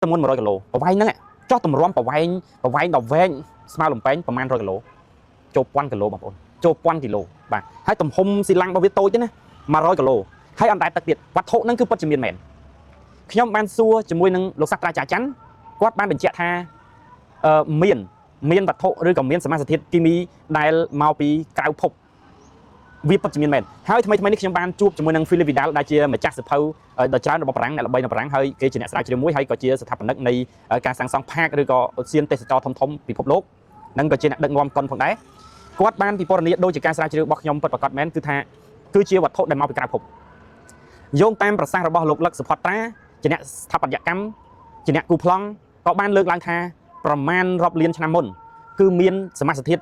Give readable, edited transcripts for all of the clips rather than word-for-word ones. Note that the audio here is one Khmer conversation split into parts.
ទម្ងន់100គីឡូប្រវែងហ្នឹងចោះទម្រាំប្រវែងប្រវែងដល់វែងស្មើលំពេងប្រហែល100គីឡូចូល1000គីឡូបងប្អូនចូល1000គីឡូបាទហើយទំហំស៊ីឡាំងរបស់វាតូចទេណា100គីឡូហើយអណ្ដែតទឹកទៀតវត្ថុហ្នឹងគឺពិតជាមានមែនខ្ញុំបានសួរជាមួយនឹងលោកសាស្ត្រាចារ្យច័ន្ទគាត់បានបញ្ជាក់ថាអឺមានមានវត្ថុឬក៏មានសមាសធាតុគីមីដែលមកពីក្រៅភពវាពិតជាមានមែនហើយថ្មីថ្មីនេះខ្ញុំបានជួបជាមួយនឹង Philip Vidal ដែលជាម្ចាស់សៀវភៅដ៏ច្រើនរបស់បារាំងអ្នកល្បីនៅបារាំងហើយគេជាអ្នកស្រាវជ្រាវមួយហើយក៏ជាស្ថាបនិកនៃការសាងសង់ផាកឬក៏ឧទ្យានទេសចរធំៗពិភពលោកនិងក៏ជាអ្នកដឹកនាំកុនផងដែរគាត់បានពិពណ៌នាដូចជាការស្រាវជ្រាវរបស់ខ្ញុំពិតប្រាកដមែនគឺថាគឺជាវត្ថុដែលមកពីក្រៅភពយោងតាមប្រសាសន៍របស់លោកលឹកសុផាត្រាជាអ្នកស្ថាបត្យកម្មជាអ្នកគូប្លង់ក៏បានលើកឡើងថាប្រមាណរាប់លានឆ្នាំមុនគឺមានសមាសធាតុ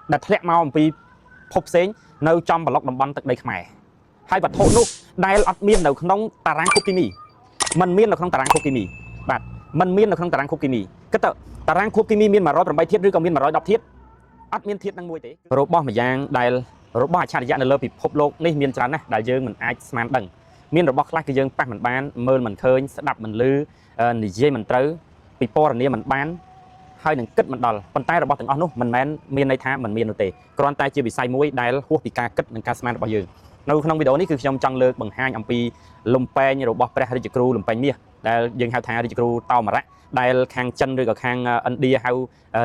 ដែលធ្លាក់មកអំពីភពផ្សេងនៅចំប្លុកតំបន់ទឹកដីខ្មែរហើយវត្ថុនោះដែលអត់មាននៅក្នុងតារាងគូគីមីมันមាននៅក្នុងតារាងគូគីមីបាទมันមាននៅក្នុងតារាងគូគីមីគិតទៅតារាងគូគីមីមាន108ធាតុឬក៏មាន110ធាតុអត់មានធាតុនឹងមួយទេរបស់មួយយ៉ាងដែលរបស់អច្ឆរិយៈនៅលើពិភពលោកនេះមានច្រើនណាស់ដែលយើងមិនអាចស្មានដឹងមានរបស់ខ្លះគឺយើងប៉ះមិនបានមើលមិនឃើញស្ដាប់មិនឮនិយាយមិនត្រូវពិពណ៌នាមិនបានហើយនឹងគិតមិនដល់ប៉ុន្តែរបស់ទាំងអស់នោះមិនមែនមានន័យថាមិនមាននោះទេគ្រាន់តែជាវិស័យមួយដែលហួសពីការគិតនិងការស្មានរបស់យើងនៅក្នុងវីដេអូនេះគឺខ្ញុំចង់លើកបង្ហាញអំពីលំពេងរបស់ព្រះរាជគ្រូលំពេងមាសដែលយើងហៅថារាជគ្រូតោមរៈដែលខាងចិនឬក៏ខាងឥណ្ឌាហៅ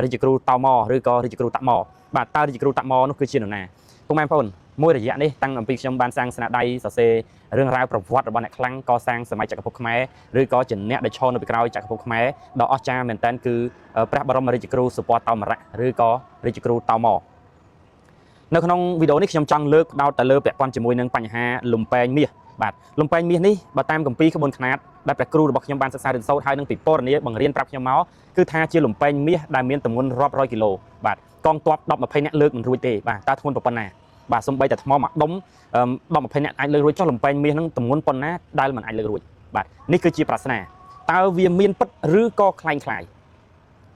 រាជគ្រូតោមឬក៏រាជគ្រូតាក់ម៉បាទតើរាជគ្រូតាក់ម៉នោះគឺជានរណាពុកម៉ែបងប្អូនមួយរយៈនេះតាំងអំពីខ្ញុំបានសាងស្នាដៃសរសេររឿងរ៉ាវប្រវត្តិរបស់អ្នកខ្លាំងកសាងសម័យចក្រភពខ្មែរឬក៏ជាអ្នកដែលឈរនៅពីក្រោយចក្រភពខ្មែរដ៏អស្ចារ្យមែនទែនគឺព្រះបរមរាជគ្រូសុពតតោមរៈឬក៏រាជគ្រូតោមនៅក្នុងវីដេអូនេះខ្ញុំចង់លើកផ្ដោតទៅលើពាក់ព័ន្ធជាមួយនឹងបញ្ហាលំពេងមាសបាទលំពេងមាសនេះបើតាមគម្ពីរក្បួនខ្នាតដែលព្រះគ្រូរបស់ខ្ញុំបានសិក្សារៀនសូត្រហើយនឹងពិពណ៌នាបង្រៀនប្រាប់ខ្ញុំមកគឺថាជាលំពេងមាសដែលមានទម្ងន់រាប់រយគីឡូបាទកងទ័ព10 20នាក់លើកមិនរួចទេបាទតើធ្ងន់ប៉ុណ្ណាបាទសំបីតែថ្មមួយដុំ10 20នាក់អាចលើករួចចុះលំពេងមាសហ្នឹងទម្ងន់ប៉ុណ្ណាដែលមិនអាចលើករួចបាទនេះគឺជាប្រាថ្នាតើវាមានពិតឬក៏คล้ายคล้าย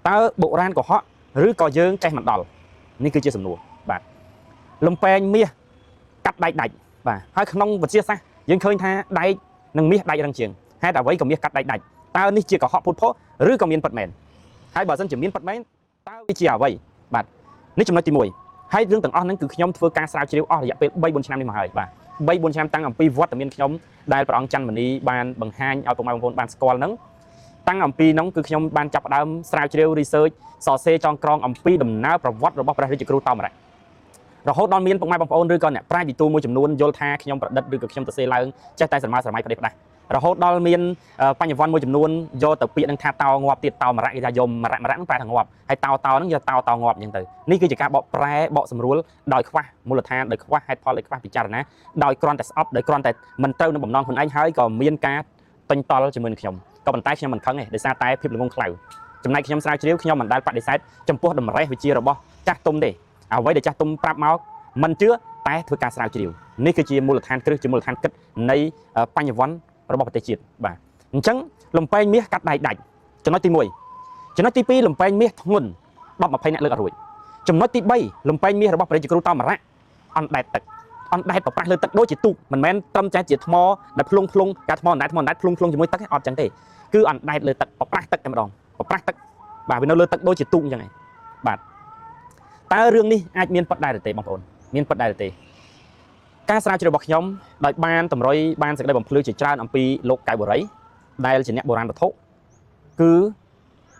តើបុរាណកុហកឬក៏យើងចេះមិនដល់នេះគឺជាសំណួរបាទលំពេងមាសកាត់ដែកដាច់បាទហើយក្នុងវិទ្យាសាស្ត្រយើងឃើញថាដែកនិងមាសដែករឹងជាងហេតុអ្វីក៏មាសកាត់ដែកដាច់តើនេះជាកុហកពុតផុសឬក៏មានពិតមែនហើយបើសិនជាមានពិតមែនតើវាជាអ្វីបាទនេះចំណុចទី1ហើយរឿងទាំងអស់ហ្នឹងគឺខ្ញុំធ្វើការស្រាវជ្រាវអស់រយៈពេល3 4ឆ្នាំនេះមកហើយបាទ3 4ឆ្នាំតាំងអំពីវត្តមានខ្ញុំដែលព្រះអង្គច័ន្ទមនីបានបង្ហាញឲ្យពុកម៉ែបងប្អូនបានស្គាល់ហ្នឹងតាំងអំពីហ្នឹងគឺខ្ញុំបានចាប់ផ្ដើមស្រាវជ្រាវ research សរសេរចងក្រងអំពីដំណើរប្រវត្តិរបស់ព្រះរាជគ្រូតោមរៈរហូតដល់មានពុកម៉ែបងប្អូនឬក៏អ្នកប្រាជ្ញវិទូមួយចំនួនយល់ថាខ្ញុំប្រឌិតឬក៏ខ្ញុំសរសេរឡើងចេះតែស្រមើស្រមៃប្រទេសផ្ដាស់រហូតដល់មានបញ្ញវន្តមួយចំនួនយកទៅពាក្យនឹងថាតោងាប់ទៀតតោមរៈគេថាយមរៈមរៈហ្នឹងប្រែថាងាប់ហើយតោតោហ្នឹងយកតោតោងាប់អញ្ចឹងទៅនេះគឺជាការបកប្រែបកសម្រួលដោយខ្វះមូលដ្ឋានដោយខ្វះហេតុផលដោយខ្វះពិចារណាដោយគ្រាន់តែស្អប់ដោយគ្រាន់តែមិនត្រូវនឹងបំណងខ្លួនឯងហើយក៏មានការតញតល់ជាមួយនឹងខ្ញុំក៏ប៉ុន្តែខ្ញុំមិនខឹងទេដោយសារតែភាពល្ងងខ្លៅចំណែកខ្ញុំស្រាវជ្រាវខ្ញុំមិនដែលបដិសេធចំពោះតម្រេះវិជារបស់ចាស់ទុំទេអ្វីដែលចាស់ទុំប្រាប់មកមិនជឿតែធ្វើការស្រាវជ្រាវនេះគឺជាមូលដ្ឋានគ្រឹះជាមូលដ្ឋានគិតនៃបញ្ញវន្តរបស់ប្រទេសជាតិបាទអញ្ចឹងលំពេងមាសកាត់ដៃដាច់ចំណុចទី1ចំណុចទី2លំពេងមាសធ្ងន់10 20នាក់លើកអត់រួចចំណុចទី3លំពេងមាសរបស់ព្រះរាជគ្រូតោមរៈអណ្ដែតទឹកអណ្ដែតប្រប្រាស់លើទឹកដូចជាទូកមិនមែនត្រឹមតែជាថ្មដែលភ្លុងភ្លុងការថ្មអណ្ដែតថ្មអណ្ដែតភ្លុងភ្លុងជាមួយទឹកអត់ចឹងទេគឺអណ្ដែតលើទឹកប្រប្រាស់ទឹកតែម្ដងប្រប្រាស់ទឹកបាទវានៅលើទឹកដូចជាទូកអញ្ចឹងឯងបាទតើរឿងនេះអាចមានពិតដែរឬទេបងប្អូនមានពិតដែរឬទេការស្រាវជ្រាវរបស់ខ្ញុំដោយបានតម្រុយបានសេចក្តីបំភ្លឺជាច្រើនអំពីលោកកៅបូរីដែលជាអ្នកបុរាណវត្ថុគឺ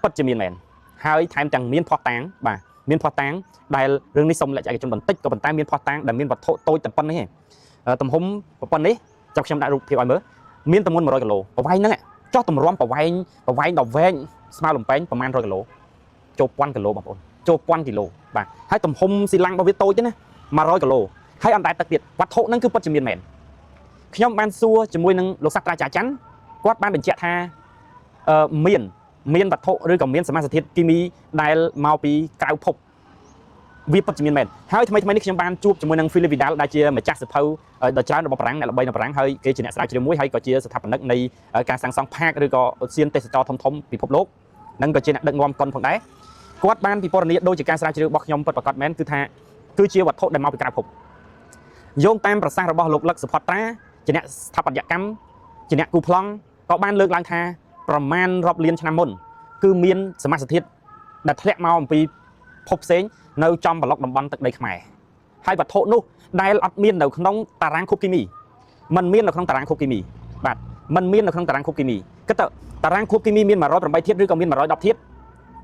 ពិតជាមានមែនហើយថែមទាំងមានភស្តុតាងបាទមានភស្តុតាងដែលរឿងនេះសូមលាក់ឯកជនបន្តិចក៏ប៉ុន្តែមានភស្តុតាងដែលមានវត្ថុតូចតែប៉ុណ្្នេះឯងទំហំប៉ុណ្ណេះចាំខ្ញុំដាក់រូបភាពឲ្យមើលមានទម្ងន់100គីឡូប្រវែងហ្នឹងចោះទម្រាំប្រវែងប្រវែងដល់វែងស្មើលំពេងប្រហែល100គីឡូចូល1000គីឡូបងប្អូនចូល1000គីឡូបាទហើយទំហំស៊ីឡាំងរបស់វាតូចទេណា100គីឡូហើយអណ្ដែតទឹកទៀតវត្ថុហ្នឹងគឺពិតជាមានមែនខ្ញុំបានសួរជាមួយនឹងលោកសាស្ត្រាចារ្យច័ន្ទគាត់បានបញ្ជាក់ថាអឺមានមានវត្ថុឬក៏មានសមាសធាតុគីមីដែលមកពីក្រៅភពវាពិតជាមានមែនហើយថ្មីថ្មីនេះខ្ញុំបានជួបជាមួយនឹង Philip Vidal ដែលជាម្ចាស់សៀវភៅដ៏ច្រើនរបស់បារាំងអ្នកល្បីនៅបារាំងហើយគេជាអ្នកស្រាវជ្រាវមួយហើយក៏ជាស្ថាបនិកនៃការសាងសង់ផាកឬក៏ឧទ្យានទេសចរធំៗពិភពលោកនិងក៏ជាអ្នកដឹកនាំកុនផងដែរគាត់បានពិពណ៌នាដូចជាការស្រាវជ្រាវរបស់ខ្ញុំពិតប្រាកដមែនគឺថាគឺជាវត្ថុដែលមកពីក្រៅភពយោងតាមប្រសាសន៍របស់លោកលឹកសុផាត្រាជាអ្នកស្ថាបត្យកម្មជាអ្នកគូប្លង់ក៏បានលើកឡើងថា ប្រមាណរាប់លានឆ្នាំមុនគឺមានសមាសធាតុដែលធ្លាក់មកអំពីភពផ្សេងនៅចំប្លុកតំបន់ទឹកដីខ្មែរហើយវត្ថុនោះដែលអត់មាននៅក្នុងតារាងខូបគីមីมันមាននៅក្នុងតារាងខូបគីមីបាទมันមាននៅក្នុងតារាងខូបគីមីគិតទៅតារាងខូបគីមីមាន108ធាតុឬក៏មាន110ធាតុ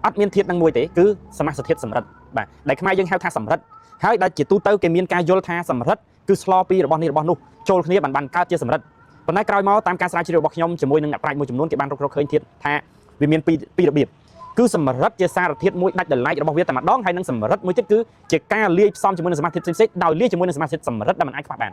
អត់មានធាតុនឹងមួយទេគឺសមាសធាតុសម្រិទ្ធបាទដែលខ្មែរយើងហៅថាសម្រិទ្ធហើយដែលជាទូទៅគេមានការយល់ថាសម្រិទ្ធគឺស្លពីរបស់នេះរបស់នោះចូលគ្នាបានកើតជាសម្រិទ្ធប៉ុន្តែក្រោយមកតាមការស្រាវជ្រាវរបស់ខ្ញុំជាមួយនឹងអ្នកប្រាជ្ញមួយចំនួនគេបានរកឃើញធាតុថាវាមានពីររបៀបគឺសម្រិទ្ធជាសារធាតុមួយដាច់ដោយឡែករបស់វាតែម្ដងហើយនឹងសម្រិទ្ធមួយទៀតគឺជាការលាយផ្សំជាមួយនឹងសមាសធាតុផ្សេងៗដោយលាយជាមួយនឹងសមាសធាតុសម្រិទ្ធដែលមិនអាចខ្វះបា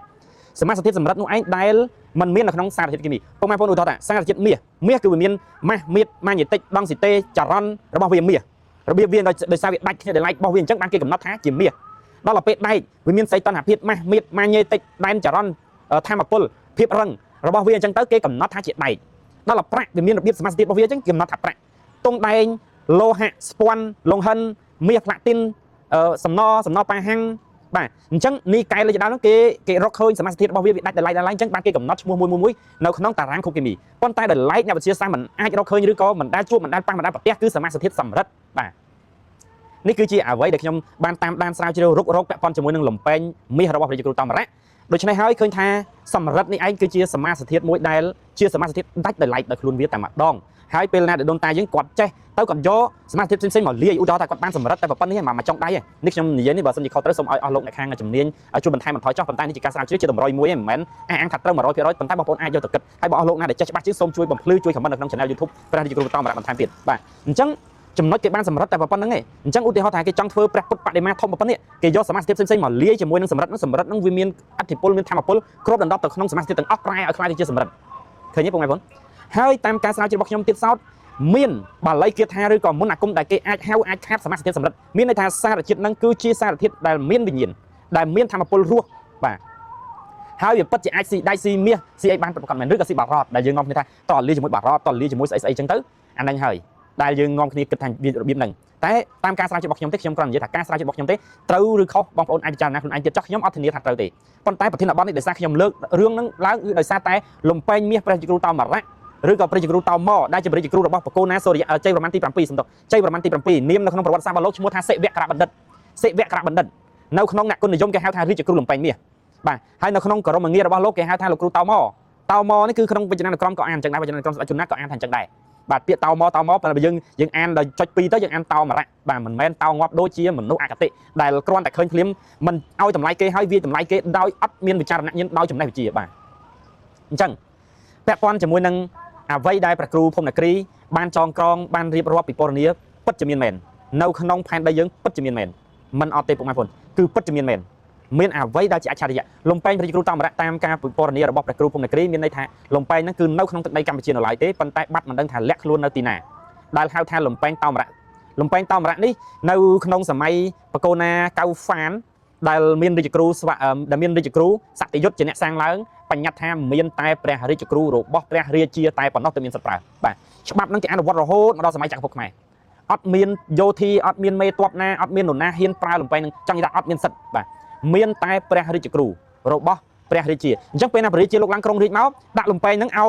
នសមាសធាតុសម្រិទ្ធនោះឯងដែលมันមាននៅក្នុងសារធាតុគីមីពុកម៉ែបងប្អូនឧទាហរណ៍ថាសារធាតុមាសមាសគឺវាមានម៉ាស់មៀតម៉ាញេទិកដង់ស៊ីតេចរន្តរបស់វាមាសរបៀបវាដោយសារវាដាច់គ្នាដោយឡែករបស់វាអញ្ចឹងបានគេកំណត់ថាជាមាសដល់ទៅពេលដែកវាមានសីតុណ្ហភាពម៉ាស់មៀតម៉ាញេទិកដែនចរន្តធម្មពលភាពរឹងរបស់វាអញ្ចឹងទៅគេកំណត់ថាជាដែកដល់ទៅប្រាក់វាមានរបៀបសមាសធាតុរបស់វាអញ្ចឹងគេកំណត់ថាប្រាក់ទង់ដែងលោហៈស្ពាន់លង្ហិនមាសផ្លាទីនសំណសំណប៉ាហាំងបាទអញ្ចឹងនេះកែលើចដើមហ្នឹងគេរកឃើញសមាសធាតុរបស់វាវាដាច់ដោយឡែកដោយឡែកអញ្ចឹងបានគេកំណត់ឈ្មោះមួយមួយមួយនៅក្នុងតារាងខូបគីមីប៉ុន្តែដោយឡែកអ្នកវិទ្យាសាស្ត្រមិនអាចរកឃើញឬក៏មិនដែលជួបមិនដែលប៉ះមិនដែលប្រទះគឺសមាសធាតុសម្រិទ្ធបាទនេះគឺជាអ្វីដែលខ្ញុំបានតាមដានស្រាវជ្រាវរុករកពាក់ព័ន្ធជាមួយនឹងលំពេងមាសរបស់ព្រះរាជគ្រូតមរៈដូច្នេះហើយឃើញថាសម្រិទ្ធនេះឯងគឺជាសមាសធាតុមួយដែលជាសមាសធាតុដាច់ដោយឡែកដោយខ្លួនវាតែម្ដងហើយពេលណាដែលដូនតាយើងគាត់ចេះទៅគាត់យកសមាសធាតុផ្សេងៗមកលាយឧទាហរណ៍ថាគាត់បានសម្រិទ្ធតែប៉ុណ្្នេះមកចុងដៃនេះខ្ញុំនិយាយនេះបើសិនជាខុសត្រូវសូមឲ្យអស់លោកអ្នកខាងជំនាញជួយបន្ថែមបន្ថយចោះប៉ុន្តែនេះជាការស្រាវជ្រាវជាតម្រុយមួយឯងមិនមែនអះអាងថាត្រូវ100%ប៉ុន្តែបងប្អូនអាចយកទៅគិតហើយបើអស់លោកណាដែលចេះច្បាស់ជាងសូមជួយបំភ្លឺជួយ comment នៅក្នុង Channel YouTube ព្រះរាជគ្រូតមរៈបន្ថែមទៀតបាទអញ្ចឹងចំណុចគេបានសម្រិទ្ធតែប៉ុណ្្នឹងឯងអញ្ចឹងឧទាហរណ៍ថាគេចង់ធ្វើព្រះពុទ្ធបដិមាធំប៉ុណ្នេះគេយកសមាសធាតុផ្សេងៗមកលាយជាមួយនឹងសម្រិទ្ធហ្នឹងសម្រិទ្ធហ្នឹងវាមានអធិពលមានធម៌ពលគ្របដណ្ដប់ទៅក្នុងសមាសធាតុទាំងអស់ប្រែឲ្យក្លាយទៅជាសម្រិទ្ធឃើញទេបងប្អូនហើយតាមការស្រាវជ្រាវរបស់ខ្ញុំទៀតសោតមានបាលីគាថាឬក៏មន្តអាគមដែលគេអាចហៅអាចខាតសមាសធាតុសម្រិទ្ធមានន័យថាសារជាតិហ្នឹងគឺជាសារធាតុដែលមានវិញ្ញាណដែលមានធម៌ពលរស់បាទហើយវាពិតជាអាចស៊ីដៃស៊ីមាសស៊ីអីបានប្រកបមែនឬក៏ស៊ីបារ៉តដែលយើងនាំគ្នាថាតលាជាមួយបារ៉តតលាជាមួយស្អីស្អីចឹងទៅអាហ្នឹងហើយដែលយើងនាំគ្នាគិតថាវារបៀបហ្នឹងតែតាមការស្រាវជ្រាវរបស់ខ្ញុំទេខ្ញុំគ្រាន់និយាយថាការស្រាវជ្រាវរបស់ខ្ញុំទេត្រូវឬខុសបងប្អូនអាចពិចារណាខ្លួនឯងទៀតចោះខ្ញុំអត់ធានាថាត្រូវទេប៉ុន្តែប្រធានបទនេះដោយសារខ្ញុំលើករឿងហ្នឹងឡើងគឺដោយសារតែលំពេងមាសព្រះជាគ្រូតោមរៈឬក៏ព្រះជាគ្រូតោមដែលជាព្រះជាគ្រូរបស់បកូណាសូរិយជ័យប្រមាណទី7សំដៅជ័យប្រមាណទី7នាមនៅក្នុងប្រវត្តិសាស្ត្ររបស់លោកឈ្មោះថាសិវៈក្របណ្ឌិតសិវៈក្របណ្ឌិតនៅក្នុងអ្នកគុណនិយមគេហៅថារាជគ្រូលំពេងមាសបាទហើយនៅក្នុងក្រមងាររបស់លោកគេហៅថាលោកគ្រូតោមតោមនេះគឺក្នុងវចនានុក្រមក៏អានអញ្ចឹងដែរវចនានុក្រមស្ដេចជុនណាក៏អានថាអញ្ចឹងដែរបាទពាក្យតោមតោមប៉ុន្តែយើងយើងអានដល់ចុច2ទៅយើងអានតោមរៈបាទមិនមែនតោងាប់ដូចជាមនុស្សអគតិដែលគ្រាន់តែឃើញភ្លាមមិនឲ្យតម្លៃគេហើយវាតម្លៃគេដោយអត់មានវិចារណញ្ញាណដោយចំណេះវិជ្ជាបាទអញ្ចឹងពាក់ព័ន្ធជាមួយនឹងអ្វីដែលព្រះគ្រូភូមិនគ្រីបានចងក្រងបានរៀបរាប់ពីពណ៌នាពិតជាមានមែននៅក្នុងផែនដីយើងពិតជាមានមែនមិនអត់ទេពុកម៉ែបងប្អូនគឺពិតជាមានមែនមានអ្វីដែលជាអច្ឆរិយៈលំពេងព្រះគ្រូតមរៈតាមការពិពណ៌នារបស់ព្រះគ្រូភូមិនគ្រីមានន័យថាលំពេងហ្នឹងគឺនៅក្នុងទឹកដីកម្ពុជានៅឡើយទេប៉ុន្តែបាត់មិនដឹងថាលាក់ខ្លួននៅទីណាដែលហៅថាលំពេងតមរៈលំពេងតមរៈនេះនៅក្នុងសម័យបកូណាកៅហ្វានដែលមានរាជគ្រូស្វដែលមានរាជគ្រូសតិយុទ្ធជាអ្នកសាងឡើងបញ្ញត្តិថាមានតែព្រះរាជគ្រូរបស់ព្រះរាជាតែប៉ុណ្ណោះទើបមានសិទ្ធិប្រើបាទច្បាប់ហ្នឹងគេអនុវត្តរហូតមកដល់សម័យចក្រភពខ្មែរអត់មានយោធាអត់មានមេតបណាអត់មាននរណាហ៊ានប្រើលំពេងនឹងចង់និយាយថាអត់មានសិទ្ធិបាទមានតែព្រះរាជគ្រូរបស់ព្រះរាជាអញ្ចឹងពេលណាព្រះរាជាលោកឡើងក្រុងរាជមកដាក់លំពេងហ្នឹងឲ្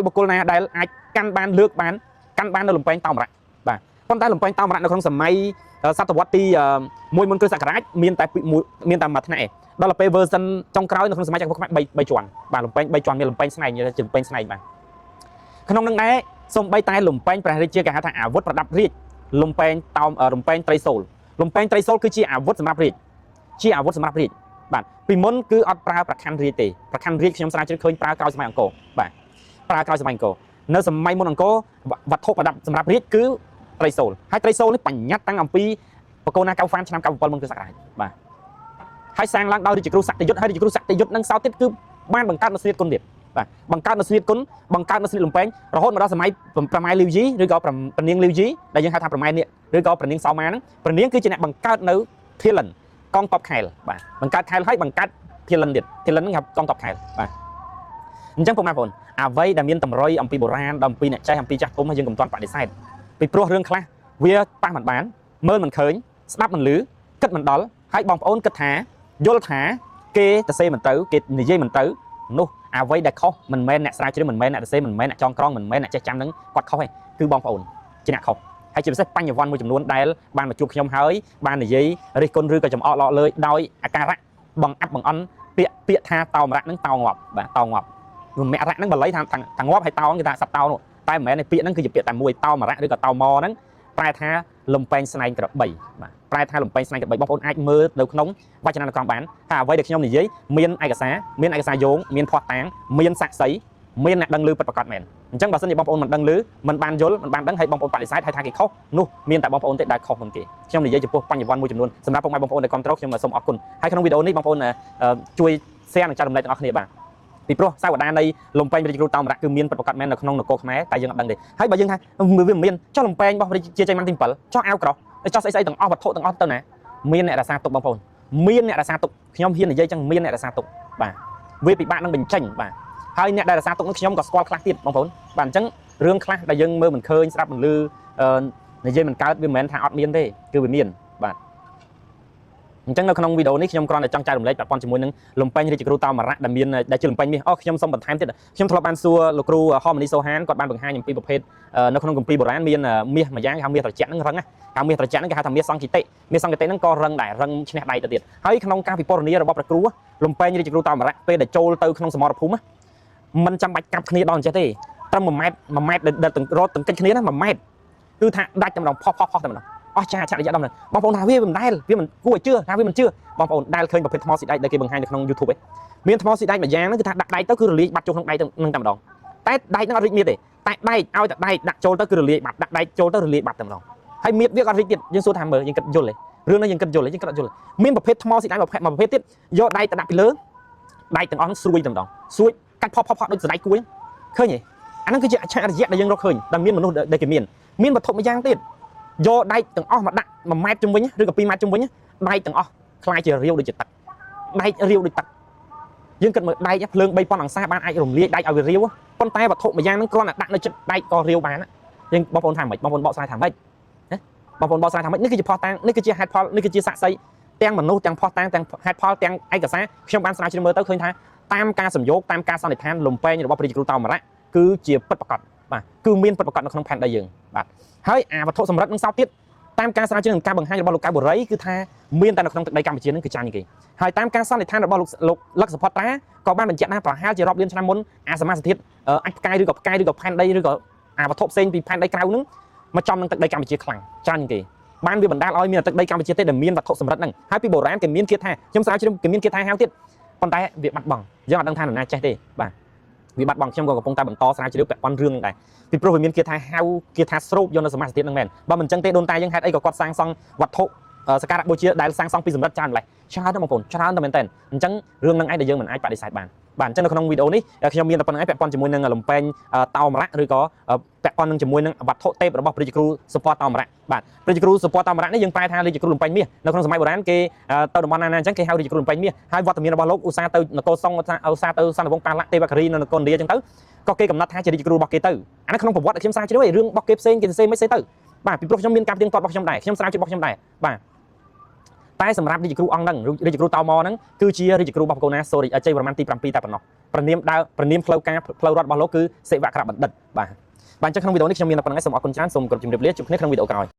យបុគ្គលណាដែលអាចកាន់បានលើកបានកាន់បាននៅលំពេងតោមរៈបាទប៉ុន្តែលំពេងតោមរៈនៅក្នុងសម័យសតវត្សទី1មុនគ្រិស្តសករាជមានតែមានតែមួយថ្នាក់ឯងដល់ទៅពេល version ចុងក្រោយនៅក្នុងសម័យចក្រភពខ្មែរ3 3ជាន់បាទលំពេង3ជាន់មានលំពេងស្នែងជាលំពេងស្នែងបាទក្នុងនឹងដែរសំបីតែលំពេងព្រះរាជាគេហៅថាអាវុធប្រដាប់រាជលំពេងតោមលំពេងត្រីសូលលំពេងត្រីសូលគឺជាអាវុធសម្រាប់រាជជាអាវុធសម្រាប់រាជបាទពីមុនគឺអត់ប្រើប្រខណ្ឌរាជទេប្រខណ្ឌរាជខ្ញុំស្រាវជ្រាវឃើញប្រើក្រោយសម័យអង្គរបាទប្រើក្រោយសម័យអង្គរនៅសម័យមុនអង្គរវត្ថុប្រដាប់សម្រាប់រាជគឺត្រីសូលហើយត្រីសូលនេះបញ្ញត្តិតាំងអំពីបកូណាកៅហ្វានឆ្នាំ97មុនគ្រិស្តសករាជបាទហើយសាងឡើងដោយរាជគ្រូសក្តិយុទ្ធហើយរាជគ្រូសក្តិយុទ្ធនឹងសោតទៀតគឺបានបង្កើតនូវស្នៀតគុណទៀតបាទបង្កើតនូវស្នៀតគុណបង្កើតនូវស្នៀតលំពេងរហូតមកដល់សម័យប្រម៉ែលីវយីឬក៏ព្រះនាងលីវយីដែលយើងហៅថាប្រម៉ែនេះឬក៏ព្រះនាងសោមាហ្នឹងព្រះនាងគឺជាអ្នកបង្កើតនៅធាលិនកងតបខែលបាទបង្កើតខែលហើយបង្កើតធាលិនទៀតធាលិនហ្នឹងហៅកងតបខែលបាទអញ្ចឹងពុកម៉ែបងប្អូនអ្វីដែលមានតម្រុយអំពីបុរាណដល់អំពីអ្នកចេះអំពីចាស់ទុំហើយយើងកុំទាន់បដិសេធពីព្រោះរឿងខ្លះវាប៉ះមិនបានមើលមិនឃើញស្ដាប់មិនឮគិតមិនដល់ហើយបងប្អូនគិតថាយល់ថាគេទៅសេមិនទៅគេនិយាយមិនទៅនោះ អ្វីដែលខុសមិនមែនអ្នកស្រាវជ្រាវមិនមែនអ្នកសរសេរមិនមែនអ្នកចងក្រងមិនមែនអ្នកចេះចាំនឹងគាត់ខុសទេគឺបងប្អូនជាអ្នកខុសហើយជាពិសេសបញ្ញវន្តមួយចំនួនដែលបានមកជួបខ្ញុំហើយបាននិយាយរិះគន់ឬក៏ចំអកឡកលើយដោយអាការៈបង្អាប់បង្អន់ពាក្យពាក្យថាតោមរៈនឹងតោងាប់បាទតោងាប់មរៈនឹងបល័យថាថាងាប់ហើយតោគេថាសត្វតោនោះតែមិនមែនទេពាក្យហ្នឹងគឺជាពាក្យតែមួយតោមរៈឬក៏តោមហ្នឹងប្រែថាលំពេងស្នែងក្របីបាទប្រែថាលំពេងស្នែងក្របីបងប្អូនអាចមើលនៅក្នុងវចនានុក្រមបានថាអ្វីដែលខ្ញុំនិយាយមានឯកសារមានឯកសារយោងមានភស្តុតាងមានសាក្សីមានអ្នកដឹងឮពិតប្រាកដមែនអញ្ចឹងបើសិនជាបងប្អូនមិនដឹងឮមិនបានយល់មិនបានដឹងហើយបងប្អូនបដិសេធហើយថាគេខុសនោះមានតែបងប្អូនទេដែលខុសមុនគេខ្ញុំនិយាយចំពោះបញ្ញវន្តមួយចំនួនសម្រាប់ពុកម៉ែបងប្អូនដែលគាំទ្រខ្ញុំសូមអរគុណហើយក្នុងវីដេអូនេះបងប្អូនជួយ share និងចែករំលែកទាំងអស់គ្នាបាទពីព្រោះសាវតានៃលំពេងរាជគ្រូតោមរៈគឺមានពិតប្រាកដមែននៅក្នុងនគរខ្មែរតែយើងអត់ដឹងទេហើយបើយើងថាវាមិនមានចុះលំពេងរបស់រាជាចៃម៉ាន់ទី7ចុះអាវក្រោះចុះស្អីស្អីទាំងអស់វត្ថុទាំងអស់ទៅណាមានអ្នករក្សាទុកបងប្អូនមានអ្នករក្សាទុកខ្ញុំហ៊ាននិយាយចឹងមានអ្នករក្សាទុកបាទវាពិបាកនឹងបញ្ចេញបាទហើយអ្នកដែលរក្សាទុកនោះខ្ញុំក៏ស្គាល់ខ្លះទៀតបងប្អូនបាទអញ្ចឹងរឿងខ្លះដែលយើងមើលមិនឃើញស្ដាប់មិនឮនិយាយមិនកើតវាមិនមែនថាអត់មានទេគឺវាមានបាទអញ្ចឹងនៅក្នុងវីដេអូនេះខ្ញុំគ្រាន់តែចង់ចែករំលែកពាក់ព័ន្ធជាមួយនឹងលំពេញរាជគ្រូតោមរៈដែលមានដែលជាលំពេញមាសអូខ្ញុំសូមបន្ថែមទៀតខ្ញុំធ្លាប់បានសួរលោកគ្រូហមនីសូហានគាត់បានបង្ហាញអំពីប្រភេទនៅក្នុងគម្ពីរបុរាណមានមាសម្យ៉ាងគេហៅមាសត្រជាក់ហ្នឹងរឹងណាហៅមាសត្រជាក់ហ្នឹងគេហៅថាមាសសង្ឃិតិមាសសង្ឃិតិហ្នឹងក៏រឹងដែររឹងឈ្នះដៃទៅទៀតហើយក្នុងការពិពណ៌នារបស់ព្រះគ្រូលំពេញរាជគ្រូតោមរៈពេលដែលចូលទៅក្នុងសមរភូមិមិនចាំបាច់កាប់គ្នាដល់អញ្ចេះទេត្រឹម1ម៉ែត្រ1ម៉ែត្រដែលរត់តង្កិចគ្នាណា1ម៉ែត្រគឺថាដាច់តែម្ដងផុសផុសផុសតែម្ដងអស់ចាចារយៈដល់ហ្នឹងបងប្អូនថាវាមិនដែលវាមិនគួរឲ្យជឿថាវាមិនជឿបងប្អូនដែលឃើញប្រភេទថ្មស៊ីដែកដែលគេបង្ហាញនៅក្នុង YouTube ឯងមានថ្មស៊ីដែកម្យ៉ាងហ្នឹងគឺថាដាក់ដែកទៅគឺរលាយបាត់ចូលក្នុងដែកទៅនឹងតែម្ដងតែដែកហ្នឹងអត់រីកមៀតទេតែដែកឲ្យតែដែកដាក់ចូលទៅគឺរលាយបាត់ដាក់ដែកចូលទៅរលាយបាត់តែម្ដងហើយមៀតវាក៏អត់រីកទៀតយើងសួរថាមើលយើងគិតយល់ទេរឿងនេះយើងគិតយល់ទេយើងគិតអត់យល់មានប្រភេទថ្មស៊ីដែកមួយប្រភេទទៀតយកដែកទៅដាក់ពីលើដែកទាំងអស់ហ្នឹងស្រួយតែម្ដងស្រួយកាច់ផុសផុសផុសដូចសណ្ដែកគួយឃើញទេអាហ្នឹងគឺជាអច្ឆរិយៈដែលយើងរកឃើញដែលមានមនុស្សដែលគេមានមានវត្ថុមួយយ៉ាងទៀតយកដែកទាំងអស់មកដាក់1ម៉ែត្រជុំវិញឬក៏2ម៉ែត្រជុំវិញដែកទាំងអស់ក្លាយជារាវដូចជាទឹកដែករាវដូចទឹកយើងគិតមើលដែកភ្លើង3000អង្សាបានអាចរំលាយដែកឲ្យវារាវប៉ុន្តែវត្ថុមួយយ៉ាងហ្នឹងគ្រាន់តែដាក់នៅចិត្តដែកក៏រាវបានយើងបងប្អូនថាម៉េចបងប្អូនបកស្រាយថាម៉េចណាបងប្អូនបកស្រាយថាម៉េចនេះគឺជាភស្តុតាងនេះគឺជាហេតុផលនេះគឺជាសាក្សីទាំងមនុស្សទាំងភស្តុតាងទាំងហេតុផលទាំងឯកសារខ្ញុំបានស្រាវជ្រាវមើលទៅឃើញថាតាមការសំយោគតាមការសន្និដ្ឋានលំពេងរបស់ព្រះរាជគ្រូតោមរៈគឺជាពិតប្រាកដបាទគឺមានពិតប្រាកដនៅក្នុងផែនដីយើងបាទហើយអាវត្ថុសម្រិទ្ធនឹងសោតទៀតតាមការស្រាវជ្រាវនិងការបង្ហាញរបស់លោកកៅបុរីគឺថាមានតែនៅក្នុងទឹកដីកម្ពុជានឹងគឺច្រើនជាងគេហើយតាមការសន្និដ្ឋានរបស់លោកលោកលឹកសុផាត្រាក៏បានបញ្ជាក់ថាប្រហែលជារាប់លានឆ្នាំមុនអាសមាសធាតុអាចផ្កាយឬក៏ផ្កាយឬក៏ផែនដីឬក៏អាវត្ថុផ្សេងពីផែនដីក្រៅនឹងមកចំនឹងទឹកដីកម្ពុជាខ្លាំងច្រើនជាងគេបានវាបណ្ដាលឲ្យមានទឹកដីកម្ពុជាទេដែលមានវត្ថុសម្រិទ្ធហ្នឹងហើយពីបុរាណគេមានគេថាខ្ញុំស្រាវជ្រាវគេមានគេថាហៅទៀតប៉ុន្តែវាបាត់បង់យើងអត់ដឹងថានរណាចេះទេបាទវាបាត់បង់ខ្ញុំក៏កំពុងតែបន្តស្រាវជ្រាវពាក់ព័ន្ធរឿងហ្នឹងដែរពីព្រោះវាមានគេថាហៅគេថាស្រូបយកនៅសមាសធាតុហ្នឹងមែនបើមិនអញ្ចឹងទេដូនតាយើងហេតុអីក៏គាត់សាងសង់វត្ថុសក្ការៈបូជាដែលសាងសង់ពីសម្រិទ្ធច្រើនម្លេះច្រើនណាស់បងប្អូនច្រើនតែមែនតើអញ្ចឹងរឿងហ្នឹងឯងដែលយើងមិនអាចបដិសេធបានបាទអញ្ចឹងនៅក្នុងវីដេអូនេះខ្ញុំមានតែប៉ុណ្្នឹងឯងពាក់ព័ន្ធជាមួយនឹងលំពេងតោមរៈឬក៏ពាក់ព័ន្ធនឹងជាមួយនឹងវត្ថុទេពរបស់ព្រះរាជគ្រូសុពតតោមរៈបាទព្រះរាជគ្រូសុពតតោមរៈនេះយើងប្រែថារាជគ្រូលំពេងមាសនៅក្នុងសម័យបុរាណគេទៅតំបន់ណាណាអញ្ចឹងគេហៅរាជគ្រូលំពេងមាសហើយវត្តមានរបស់លោកឧស្សាហ៍ទៅនគរសុងឧស្សាហ៍ទៅសន្តិវង្សកាលៈទេវការីនៅនគរឥណ្ឌាអញ្ចឹងទៅក៏គេកំណត់ថាជារាជគ្រូរបស់គេទៅអានេះក្នុងប្រវត្តិខ្ញុំស្រាវជ្រាវឯងរឿងរបស់គេផ្សេងគេសរសេរមិនសេទៅបាទពីព្រោះខ្ញុំមានការផ្ទៀងផ្ទាត់របស់ខ្ញុំដែរខ្ញុំស្រាវជ្រាវរបស់ខ្ញុំដែរបាទតែសម្រាប់រាជគ្រូអង្គហ្នឹងរាជគ្រូតោមហ្នឹងគឺជារាជគ្រូរបស់កូនណាសូរិជ័យវរ្ម័នទី7តែប៉ុណ្ណោះប្រនាមដើប្រនាមផ្លូវការផ្លូវរដ្ឋរបស់លោកគឺសិវករបណ្ឌិតបាទបាទអញ្ចឹងក្នុងវីដេអូនេះខ្ញុំមានតែប៉ុណ្្នឹងឯងសូមអរគុណច្រើនសូមគោរពជម្រាបលាជួបគ្នាក្នុងវីដេអូក្រោយ។